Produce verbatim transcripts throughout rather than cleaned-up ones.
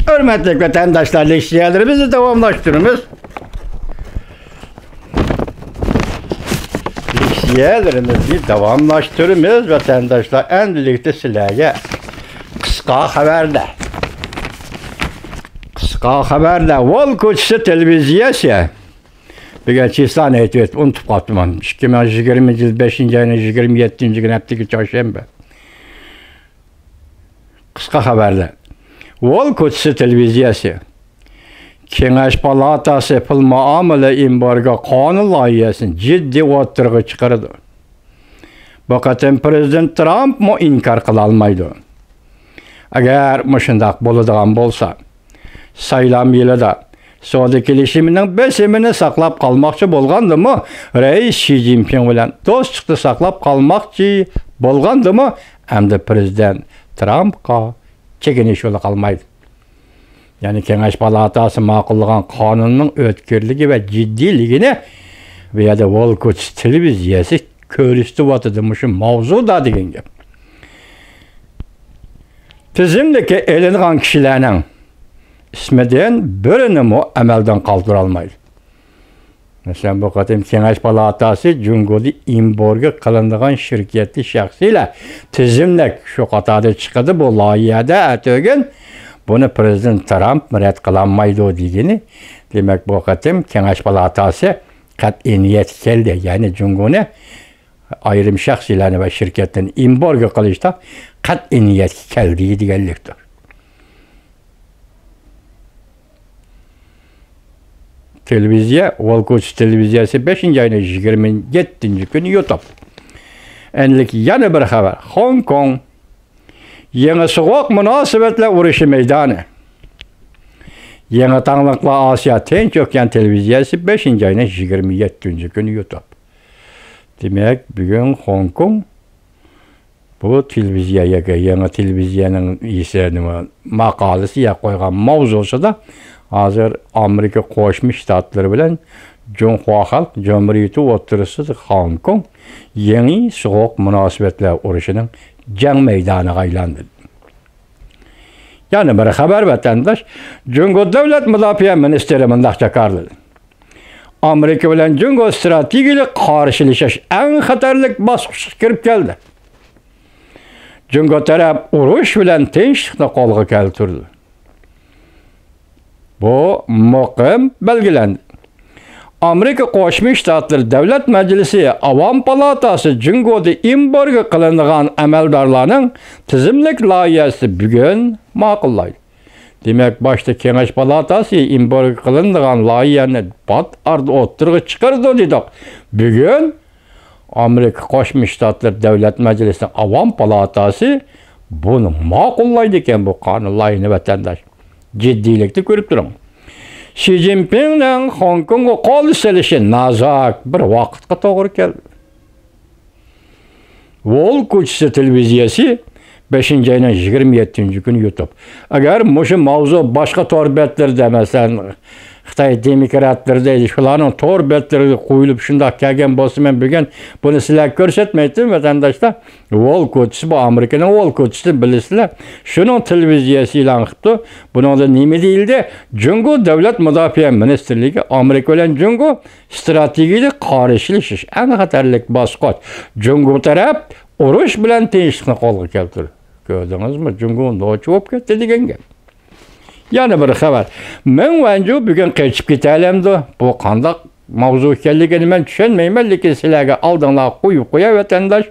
ھۆرمەتلىك ۋەتەنداشلار، لېكسىيەلىرىمىزنى داۋاملاشتۇرىمىز. لېكسىيەلىرىمىزنى داۋاملاشتۇرىمىز، ۋەتەنداشلار. ئەمدىلىكتە سىلەرگە قىسقا خەۋەردە، قىسقا خەۋەردە، ۋول كوچىسى تېلېۋىزىيەسى. بۈگۈن چىسلانى ئېيتىۋېتىپ ئۇنتۇپ قاپتىمەن. ئىككى مىڭ يىگىرمە يىل بەشىنچى ئاينىڭ يىگىرمە يەتتىنچى كۈنى، ھەپتىكى چارشەنبە. قىسقا خەۋەردە، ۋول كوچىسى تېلېۋىزىيەسى كېڭەش پالاتاسى پۇل مۇئامىلە ئېمبارگو قانۇن لايىھەسىنى جىددىي ئوتتۇرىغا چىقىرىدۇ. بۇ قېتىم پىرېزىدېنت ترامپمۇ ئىنكار قىلالمايدۇ. ئەگەر مۇشۇنداق بولىدىغان بولسا، سايلام يىلىدا سودا كېلىشىمىنىڭ بېسىمىنى ساقلاپ قالماقچى بولغاندىمۇ، رەئىس شى جىنپىڭ بىلەن دوستلۇقنى ساقلاپ قالماقچى بولغاندىمۇ، ئەمدى پىرېزىدېنت ترامپقا چېكىنىش يولى قالمايدۇ. يەنى كېڭەش پالاتاسى ماقۇللىغان قانۇننىڭ ئۆتكۈرلۈكى ۋە جىددىيلىكىنى بۇ يەردە ۋول كوچىسى تېلېۋىزىيەسى كۆرسىتىۋاتىدۇ، مۇشۇ ماۋزۇدا دېگەن گەپ. تىزىملىككە ئېلىنغان كىشىلەرنىڭ ئىسمىدىن بىرىنىمۇ ئەمەلدىن قالدۇرالمايدۇ. مەسىلەن، بۇ قېتىم كېڭەش پالاتاسى جۇڭگودا ئېمبارگو قىلىنىدىغان شىركەتلىك شەخسلەر تىزىملىك شۇ قاتاردا چىقىدۇ. بۇ لايىھەدە ئەتىگۈن بۇنى پىرېزىدېنت ترامپ رەت قىلالمايدۇ دېگىنى، دېمەك، بۇ قېتىم كېڭەش پالاتاسى قەتئىي نىيەتكە كەلدى. يەنى جۇڭگونى ئايرىم شەخسلەرنى ۋە شىركەتلەرنى ئېمبارگو قىلىشتا قەتئىي نىيەتكە كەلدى دېگەنلىكتۇر. تېلېۋىزىيە، ۋول كوچىسى تېلېۋىزىيەسى بەشىنچى ئاينىڭ يىگىرمە يەتتىنچى كۈنى يۇتۇپ. ئەنلىك يەنە بىر خەۋەر. خوڭكوڭ. يېڭى سوغۇق مۇناسىۋەتلەر ئۇرۇشى مەيدانى. يېڭى تاڭلىقلار ئاسىيا تىنچ ئوكيان تېلېۋىزىيەسى بەشىنچى ئاينىڭ يىگىرمە يەتتىنچى كۈنى يۇتۇپ. دېمەك، بۈگۈن خوڭكوڭ بۇ تېلېۋىزىيە ياكى يېڭى تېلېۋىزىيەنىڭ ئىسى نېمە، ماقالىسى يا قويغان ماۋزۇسىدا ھازىر ئامېرىكا قوشما شتاتلىرى بىلەن جۇڭخۇا خەلق جۇمھۇرىيىتى ئوتتۇرىسىدا خوڭكوڭ يېڭى سوغۇق مۇناسىۋەتلەر ئۇرۇشىنىڭ جەڭ مەيدانىغا ئايلاندى. يەنە بىر خەۋەر، ۋەتەنداش. جۇڭگو دۆلەت مۇداپىئە مىنىستىرى مۇنداق جاكارلىدى: ئامېرىكا بىلەن جۇڭگو ئىستراتېگىيەلىك قارشىلىشىش ئەڭ خەتەرلىك باسقۇچقا كىرىپ كەلدى. جۇڭگو تەرەپ ئۇرۇش بىلەن تىنچلىقنى قولغا كەلتۈردى. بۇ مۇقىم بەلگىلەندى. ئامېرىكا قوشما شتاتلىرى دۆلەت مەجلىسى ئاۋام پالاتاسى جۇڭگودا ئېمبارگو قىلىنىدىغان ئەمەلدارلارنىڭ تىزىملىك لايىھەسىنى بۈگۈن ماقۇللايدۇ. دېمەك، باشتا كېڭەش پالاتاسى ئېمبارگو قىلىنىدىغان لايىھەنى پات ئارىدا ئوتتۇرىغا چىقىرىدۇ دېدۇق. بۈگۈن ئامېرىكا قوشما شتاتلىرى دۆلەت مەجلىسىنىڭ ئاۋام پالاتاسى بۇنى ماقۇللايدىكەن، بۇ قانۇن لايىھىنى، ۋەتەنداش. جىددىيلىكنى كۆرۈپ تۇرۇڭ. شى جىنپىڭنىڭ خوڭكوڭغا قول سېلىشى نازاك بىر ۋاقىتقا توغرا كەلدى. ۋول كوچىسى تېلېۋىزىيەسى بەشىنچى ئاينىڭ يىگىرمە يەتتىنچى كۈنى يۇتۇپ. ئەگەر مۇشۇ ماۋزۇ باشقا تور بەتلىرىدە، مەسىلەن، خىتاي دېموكراتلىرىدا، شۇلارنىڭ تور بەتلىرىگە قويۇلۇپ شۇنداق كەلگەن بولسا، مەن بۈگۈن بۇنى سىلەرگە كۆرسەتمەيتتىم، ۋەتەنداشلار. ۋول كوچىسى، بۇ ئامېرىكىنىڭ ۋول كوچىسى، بىلىسىلەر. شۇنىڭ تېلېۋىزىيەسى ئېلان قىپتۇ. بۇنىڭدا نېمە دېيىلدى؟ جۇڭگو دۆلەت مۇداپىئە مىنىستىرلىكى ئامېرىكا بىلەن جۇڭگو ئىستراتېگىيەلىك قارشىلىشىش ئەڭ خەتەرلىك باسقۇچ. جۇڭگو تەرەپ ئۇرۇش بىلەن تىنچلىقنى قولغا كەلتۈردى. كۆردىڭىزمۇ؟ جۇڭگو نوچى بولۇپ كەتتى دېگەن گەپ. يەنە بىر خەۋەر. مېڭ ۋەنجۇ بۈگۈن قېچىپ كېتەلەمدۇ؟ بۇ قانداق ماۋزۇ ئىكەنلىكىنى مەن چۈشەنمەيمەن، لېكىن سىلەرگە ئالدىڭلار قويۇپ قوياي، ۋەتەنداش.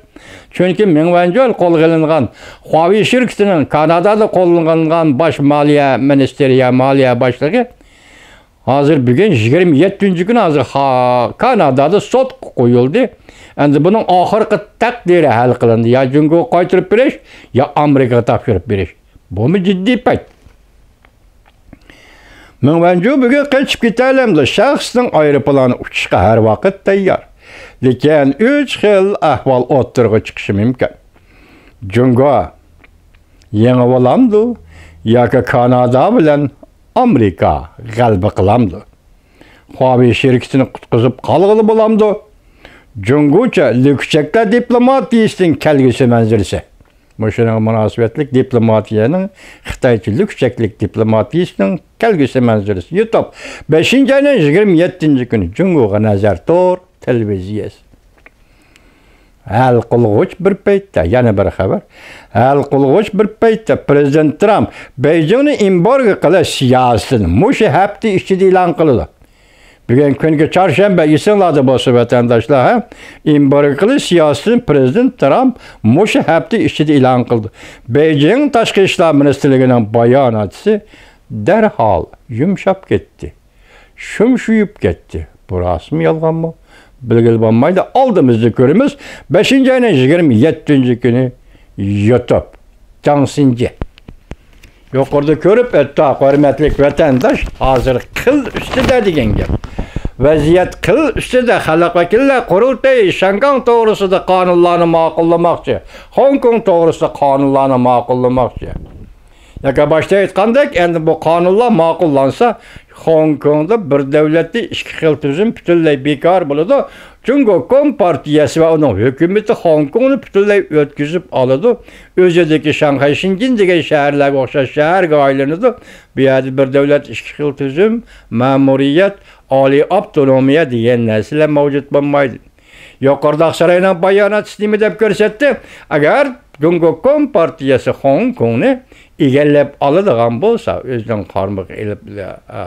چۈنكى مېڭ ۋەنجۇ قولغا ئېلىنغان خۇاۋېي شىركىتىنىڭ كانادادا قولغا ئېلىنغان باش مالىيە مىنىستىرى يا مالىيە باشلىقى ھازىر بۈگۈن يىگىرمە يەتتىنچى كۈنى ھازىر خا-، كانادادا سوتقا قويۇلدى. ئەمدى بۇنىڭ ئاخىرقى تەقدىرى ھەل قىلىندى. يا جۇڭگوغا قايتۇرۇپ بېرىش، يا ئامېرىكىغا تاپشۇرۇپ بېرىش. بۇمۇ جىددىي پەيت. مېڭ ۋەنجۇ بۈگۈن قېچىپ كېتەلەمدۇ؟ شەخسنىڭ ئايروپىلانى ئۇچۇشقا ھەر ۋاقىت تەييار. لېكىن ئۈچ خىل ئەھۋال ئوتتۇرىغا چىقىشى مۇمكىن. جۇڭگو يېڭىۋالامدۇ ياكى كانادا بىلەن ئامېرىكا غەلىبە قىلامدۇ؟ خۇاۋېي شىركىتىنى قۇتقۇزۇپ قالغىلى بولامدۇ؟ جۇڭگوچە لۈكچەكلەر دىپلوماتىيىسىنىڭ كەلگۈسى مەنزىرىسى. مۇشۇنىڭغا مۇناسىۋەتلىك دىپلوماتىيەنىڭ، خىتايچە لۈكچەكلىك دىپلوماتىيىسىنىڭ كەلگۈسى مەنزىرىسى. يۇتۇپ، بەشىنچى ئاينىڭ يىگىرمە يەتتىنچى كۈنى جۇڭگوغا نەزەر تور تېلېۋىزىيەسى. ھەل قىلغۇچ بىر پەيتتە، يەنە بىر خەۋەر. ھەل قىلغۇچ بىر پەيتتە پىرېزىدېنت ترامپ بېيجىڭنى ئېمبارگو قىلىش سىياسىتىنى مۇشۇ ھەپتە ئىچىدە ئېلان قىلىدۇ. بۈگۈن كۈنكى چارشەنبە، ئېسىڭلاردا بولسۇن ۋەتەنداشلار، ھە؟ ئېمبارگو قىلىش سىياسىتىنى پىرېزىدېنت ترامپ مۇشۇ ھەپتە ئىچىدە ئېلان قىلدى. بېيجىڭ تاشقى ئىشلار مىنىستىرلىكىنىڭ باياناتچىسى دەرھال يۇمشاپ كەتتى. شۇمشۇيۇپ كەتتى. بۇ راستمۇ، يالغانمۇ؟ بىلگىلى بولمايدۇ. ئالدىمىزدا كۆرىمىز. بەشىنچى ئاينىڭ يىگىرمە يەتتىنچى كۈنى يۇتۇپ. جاڭ سىنجى. يۇقىرىدا كۆرۈپ ئۆتتۇق، ھۆرمەتلىك ۋەتەنداش، ھازىر قىل ئۈستىدە دېگەن گەپ. ۋەزىيەت قىل ئۈستىدە. خەلق ۋەكىللەر قۇرۇلتىيى شياڭگاڭ توغرىسىدا قانۇنلارنى ماقۇللىماقچى، خوڭكوڭ توغرىسىدا قانۇنلارنى ماقۇللىماقچى. ياكى باشتا ئېيتقاندەك، ئەمدى بۇ قانۇنلار ماقۇللانسا، خوڭكوڭدا بىر دۆلەتتە ئىككى خىل تۈزۈم پۈتۈنلەي بىكار بولىدۇ. جۇڭگو كومپارتىيەسى ۋە ئۇنىڭ ھۆكۈمىتى خوڭكوڭنى پۈتۈنلەي ئۆتكۈزۈپ ئالىدۇ. ئۆزىدىكى شاڭخەي، شېنجېن دېگەن شەھەرلەرگە ئوخشاش شەھەرگە ئايلىنىدۇ. بۇ يەردە بىر دۆلەت، ئىككى خىل تۈزۈم، مەمۇرىيەت، ئالىي ئاپتونومىيە دېگەن نەرسىلەر مەۋجۇت بولمايدۇ. يۇقىرىدا ئاقساراينىڭ باياناتچىسى نېمە دەپ كۆرسەتتى؟ ئەگەر جۇڭگو كومپارتىيەسى خوڭكوڭنى ئىگىلەپ ئالىدىغان بولسا، ئۆزىنىڭ قارمىقىغا ئېلىپ، ئە،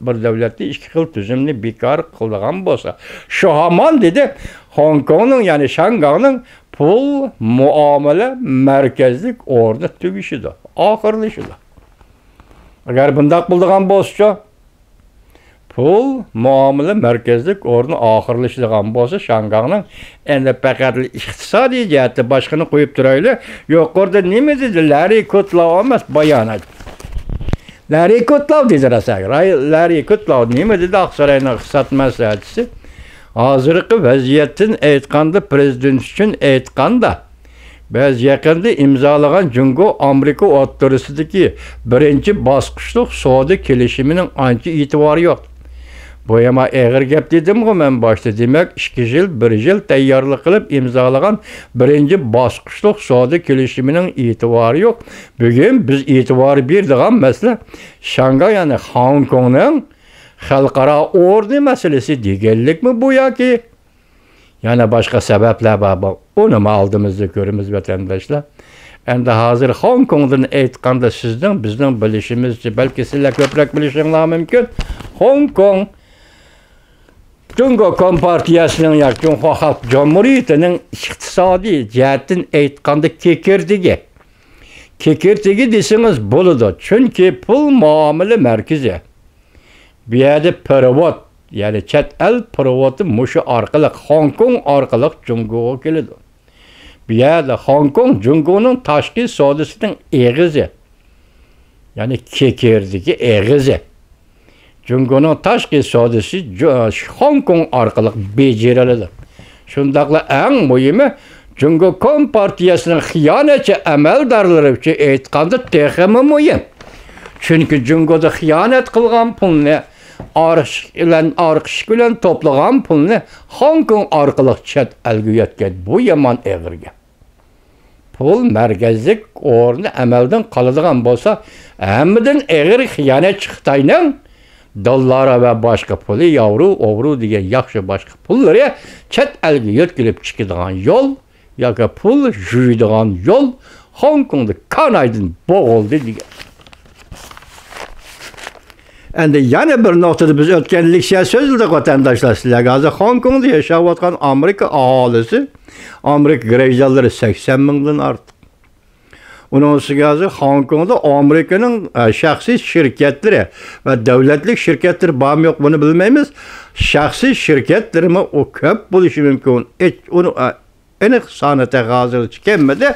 بىر دۆلەتتە ئىككى خىل تۈزۈمنى بىكار قىلىدىغان بولسا، شۇ ھامان، دېدى، خوڭكوڭنىڭ، يەنى شياڭگاڭنىڭ پۇل مۇئامىلە مەركەزلىك ئورنى تۈگىشىدۇ، ئاخىرلىشىدۇ. ئەگەر بۇنداق بولىدىغان بولسىچۇ؟ پۇل مۇئامىلە مەركەزلىك ئورنى ئاخىرلىشىدىغان بولسا، شياڭگاڭنىڭ ئەمدى پەقەت ئىقتىسادىي جەھەتتە، باشقىنى قويۇپ تۇرايلى، يۇقىرىدا نېمە دېدى؟ لەررى كۇتلاۋ ئەمەس، بايانات. لەررى كۇتلاۋ دېدى راسا. راي-، لەررى كۇتلاۋ نېمە دېدى؟ ئاقساراينىڭ ئىقتىساد مەسلىھەتچىسى ھازىرقى ۋەزىيەتتىن ئېيتقاندا، پىرېزىدېنت ئۈچۈن ئېيتقاندا، بىز يېقىندا ئىمزالىغان جۇڭگو ئامېرىكا ئوتتۇرىسىدىكى بىرىنچى باسقۇچلۇق سودا كېلىشىمىنىڭ ئانچە ئېتىبارى يوق. بۇ يامان ئېغىر گەپ دېدىمغۇ مەن باشتا. دېمەك، ئىككى يىل، بىر يىل تەييارلىق قىلىپ ئىمزالىغان بىرىنچى باسقۇچلۇق سودا كېلىشىمىنىڭ ئېتىبارى يوق. بۈگۈن بىز ئېتىبار بېرىدىغان مەسىلە شاڭگاي، يەنى خوڭكوڭنىڭ خەلقئارا ئورنى مەسىلىسى دېگەنلىكمۇ بۇ ياكى يەنە باشقا سەۋەبلەر بارمۇ؟ ئۇنىمۇ ئالدىمىزدا كۆرىمىز، ۋەتەنداشلار. ئەمدى ھازىر خوڭكوڭدىن ئېيتقاندا، سىزنىڭ، بىزنىڭ بىلىشىمىزچە، بەلكى سىلەر كۆپرەك بىلىشىڭلار مۇمكىن. خوڭكوڭ جۇڭگو كومپارتىيەسىنىڭ ياكى جۇڭخۇا خەلق جۇمھۇرىيىتىنىڭ ئىقتىسادىي جەھەتتىن ئېيتقاندا كېكىردىكى. كېكىردىكى دېسىڭىز بولىدۇ، چۈنكى پۇل مۇئامىلە مەركىزى. بۇ يەردە پېرېۋوت، يەنى چەت ئەل پېرېۋوتى مۇشۇ ئارقىلىق، خوڭكوڭ ئارقىلىق جۇڭگوغا كېلىدۇ. بۇ يەردە خوڭكوڭ جۇڭگونىڭ تاشقى سودىسىنىڭ ئېغىزى، يەنى كېكىردىكى ئېغىزى. جۇڭگونىڭ تاشقى سودىسى جۇ-، خوڭكوڭ ئارقىلىق بېجىرىلىدۇ. شۇنداقلا ئەڭ مۇھىمى، جۇڭگو كومپارتىيەسىنىڭ خىيانەتچى ئەمەلدارلىرى ئۈچۈن ئېيتقاندا تېخىمۇ مۇھىم. چۈنكى جۇڭگودا خىيانەت قىلغان پۇلنى، ئارقا ئىشىك بىلەن، ئارقا ئىشىك بىلەن توپلىغان پۇلنى خوڭكوڭ ئارقىلىق چەت ئەلگە يۆتكەيدۇ. بۇ يامان ئېغىر گەپ. پۇل مەركەزلىك ئورنى ئەمەلدىن قالىدىغان بولسا، ھەممىدىن ئېغىر خىيانەتچى خىتاينىڭ دوللار ۋە باشقا پۇلى، ياۋرو، ئوۋرو دېگەن ياخشى باشقا پۇللىرى چەت ئەلگە يۆتكىلىپ چىقىدىغان يول ياكى پۇل جۇيىدىغان يول خوڭكوڭدا كانايدىن بوغۇلدى دېگەن. ئەمدى يەنە بىر نۇقتىدا بىز ئۆتكەن لېكسىيە سۆزلىدۇق، ۋەتەنداشلار. سىلەرگە ھازىر خوڭكوڭدا ياشاۋاتقان ئامېرىكا ئاھالىسى، ئامېرىكا گراژدانلىرى سەكسەن مىڭدىن ئارتۇق. ئۇنىڭ ئۈستىگە ھازىر خوڭكوڭدا ئامېرىكىنىڭ، ئە، شەخسىي شىركەتلىرى ۋە دۆلەتلىك شىركەتلىرى بارمۇ يوق، بۇنى بىلمەيمىز. شەخسىي شىركەتلىرىمۇ ئۇ كۆپ بولۇشى مۇمكىن. ھېچ ئۇنى، ئە، ئېنىق سانى تېخى ھازىرغىچە كەلمىدى.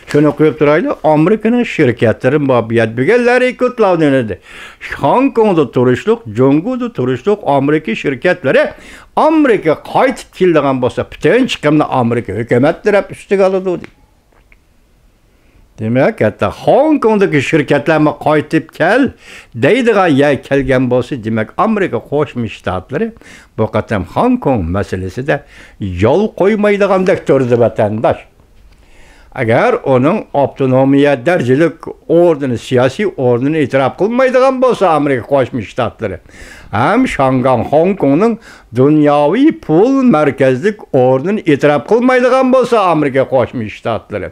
شۇنى قويۇپ تۇرايلى، ئامېرىكىنىڭ شىركەتلىرى بار بۇ يەردە. بۈگۈن لەررى كۇتلاۋ دېدى، خوڭكوڭدا تۇرۇشلۇق، جۇڭگودا تۇرۇشلۇق ئامېرىكا شىركەتلىرى ئامېرىكىغا قايتىپ كېلىدىغان بولسا، پۈتۈن چىقىمنى ئامېرىكا ھۆكۈمەت تەرەپ ئۈستىگە ئالىدۇ، دېدى. دېمەك، ھەتتا خوڭكوڭدىكى شىركەتلەرمۇ قايتىپ كەل دەيدىغان يەرگە كەلگەن بولسا، دېمەك، ئامېرىكا قوشما شتاتلىرى بۇ قېتىم خوڭكوڭ مەسىلىسىدە يول قويمايدىغاندەك تۇردى، ۋەتەنداش. ئەگەر ئۇنىڭ ئاپتونومىيە دەرىجىلىك ئورنىنى، سىياسىي ئورنىنى ئېتىراپ قىلمايدىغان بولسا ئامېرىكا قوشما شتاتلىرى ھەم شاڭگاڭ، خوڭكوڭنىڭ دۇنياۋى پۇل مەركەزلىك ئورنىنى ئېتىراپ قىلمايدىغان بولسا ئامېرىكا قوشما شتاتلىرى،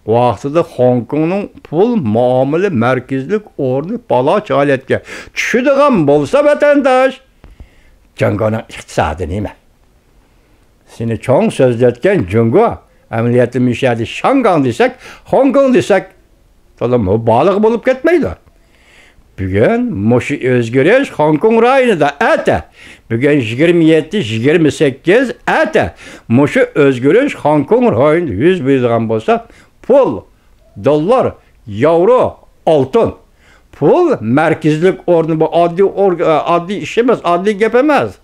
ۋاقتىدا خوڭكوڭنىڭ پۇل مۇئامىلە مەركىزلىك ئورنى پالاچ ھالەتكە چۈشىدىغان بولسا، ۋەتەنداش، جۇڭگونىڭ ئىقتىسادى نېمە؟ سېنى چوڭ سۆزلەتكەن جۇڭگو، ئەمەلىيەتتە مۇشۇ يەردە شاڭگاڭ دېسەك، خوڭكوڭ دېسەك، تولا مۇبالىغە بولۇپ كەتمەيدۇ. بۈگۈن مۇشۇ ئۆزگىرىش خوڭكوڭ رايونىدا، ئەتە، بۈگۈن يىگىرمە يەتتە، يىگىرمە سەككىز، ئەتە مۇشۇ ئۆزگىرىش خوڭكوڭ رايونىدا يۈز بېرىدىغان بولسا، پۇل، دوللار، ياۋرو، ئالتۇن. پۇل مەركىزىلىك ئورنى، بۇ ئاددىي ئورگ-، ئاددىي ئىش ئەمەس، ئاددىي گەپ ئەمەس.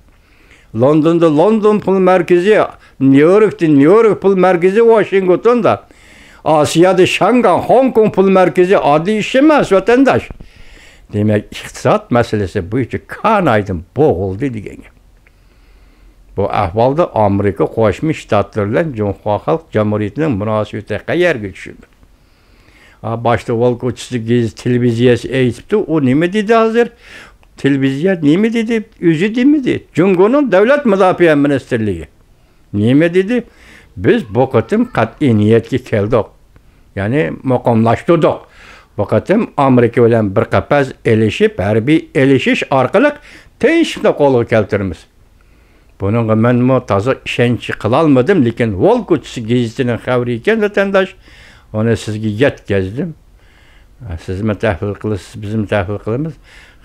لوندوندا لوندون پۇل مەركىزى، نيۇ يوركتا نيۇ يورك پۇل مەركىزى، ۋاشىنگتوندا، ئاسىيادا شاڭگاڭ، خوڭكوڭ پۇل مەركىزى ئاددىي ئىش ئەمەس، ۋەتەنداش. دېمەك، ئىقتىساد مەسىلىسى بويىچە كانايدىن بوغۇلدى دېگەن گەپ. بۇ ئەھۋالدا ئامېرىكا قوشما شتاتلىرى بىلەن جۇڭخۇا خەلق جۇمھۇرىيىتىنىڭ مۇناسىۋىتى قەيەرگە چۈشىدۇ؟ ھا، باشتا ۋولكوچىسى گېزىت تېلېۋىزىيەسى ئېيتىپتۇ، ئۇ نېمە دېدى ھازىر؟ تېلېۋىزىيە نېمە دېدى؟ ئۆزى دېمىدى. جۇڭگونىڭ دۆلەت مۇداپىئە مىنىستىرلىكى نېمە دېدى؟ بىز بۇ قېتىم قەتئىي نىيەتكە كەلدۇق. يەنى مۇقىملاشتۇردۇق. بۇ قېتىم ئامېرىكا بىلەن بىر قەپەس ئېلىشىپ، ھەربىي ئېلىشىش ئارقىلىق تىنچلىقنى قولغا كەلتۈرىمىز. بۇنىڭغا مەنمۇ تازا ئىشەنچ قىلالمىدىم، لېكىن ۋولكوچىسى گېزىتىنىڭ خەۋىرى ئىكەن، ۋەتەنداش، ئۇنى سىزگە يەتكۈزدۈم. سىزمۇ تەھلىل قىلىسىز، بىزمۇ تەھلىل قىلىمىز.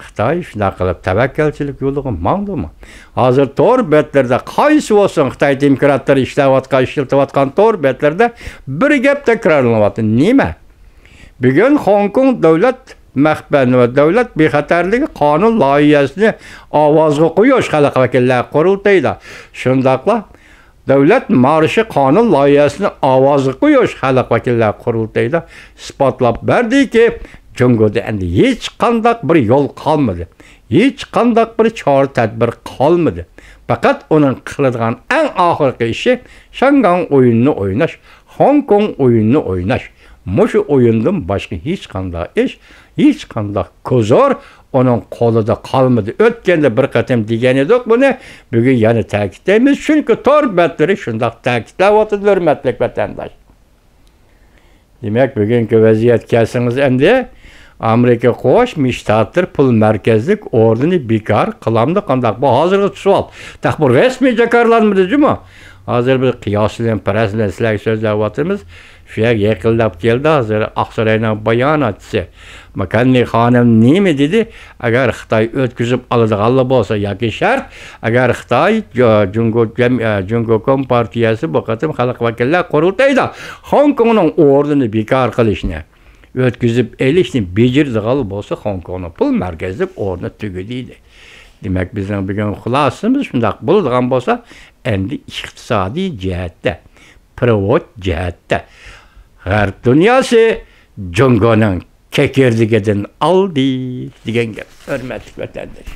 خىتاي شۇنداق قىلىپ تەۋەككەلچىلىك يولىغا ماڭدىمۇ؟ ھازىر تور بەتلىرىدە قايسى بولسۇن، خىتاي دېموكراتلىرى ئىشلەۋاتقان، ئىشلىتىۋاتقان تور بەتلىرىدە بىر گەپ تەكرارلىنىۋاتىدۇ. نېمە؟ بۈگۈن خوڭكوڭ دۆلەت مەخپىيەت ۋە دۆلەت بىخەتەرلىكى قانۇن لايىھەسىنى ئاۋازغا قويۇش خەلق ۋەكىللەر قۇرۇلتىيىدا، شۇنداقلا دۆلەت مارشى قانۇن لايىھەسىنى ئاۋازغا قويۇش خەلق ۋەكىللەر قۇرۇلتىيىدا ئىسپاتلاپ بەردىكى، جۇڭگودا ئەمدى ھېچقانداق بىر يول قالمىدى. ھېچقانداق بىر چارە تەدبىر قالمىدى. پەقەت ئۇنىڭ قىلىدىغان ئەڭ ئاخىرقى ئىشى شاڭگاڭ ئويۇنىنى ئويناش، خوڭكوڭ ئويۇنىنى ئويناش. مۇشۇ ئويۇندىن باشقا ھېچقانداق ئىش، ھېچقانداق كوزۇر ئۇنىڭ قولىدا قالمىدى. ئۆتكەندە بىر قېتىم دېگەن ئىدۇق بۇنى، بۈگۈن يەنە تەكىتلەيمىز، چۈنكى تور بەتلىرى شۇنداق تەكىتلەۋاتىدۇ، ھۆرمەتلىك ۋەتەنداش. دېمەك، بۈگۈنكى ۋەزىيەتكە كەلسىڭىز ئەمدى، ئامېرىكا قوشما شتاتلىرى پۇل مەركەزلىك ئورنىنى بىكار قىلامدۇ قانداق؟ بۇ ھازىرغىچە سوئال. تېخى بۇ رەسمىي جاكارلانمىدى جۇمۇ. ھازىر بىز قىياس بىلەن پەرەز بىلەن سىلەرگە سۆزلەۋاتىمىز. شۇ يەرگە يېقىنلاپ كەلدى ھازىر ئاقساراينىڭ باياناتچىسى ماكاننى خانىم نېمە دېدى؟ ئەگەر خىتاي ئۆتكۈزۈپ ئالىدىغانلا بولسا ياكى شەرت، ئەگەر خىتاي جۇ-، جۇڭگو جەم-، ئە، جۇڭگو كومپارتىيەسى بۇ قېتىم خەلق ۋەكىللەر قۇرۇلتىيىدا خوڭكوڭنىڭ ئورنىنى بىكار قىلىشنى، ئۆتكۈزۈپ ئېلىشنى بېجىرىدىغانلا بولسا، خوڭكوڭنىڭ پۇل مەركەزلىك ئورنى تۈگىدى دېدى. دېمەك، بىزنىڭ بۈگۈن خۇلاسىمىز شۇنداق بولىدىغان بولسا، ئەمدى ئىقتىسادىي جەھەتتە، پېرېۋوت جەھەتتە غەرب دۇنياسى جۇڭگونىڭ كېكىردىكىدىن ئالدى دېگەن گەپ، ھۆرمەتلىك ۋەتەنداش.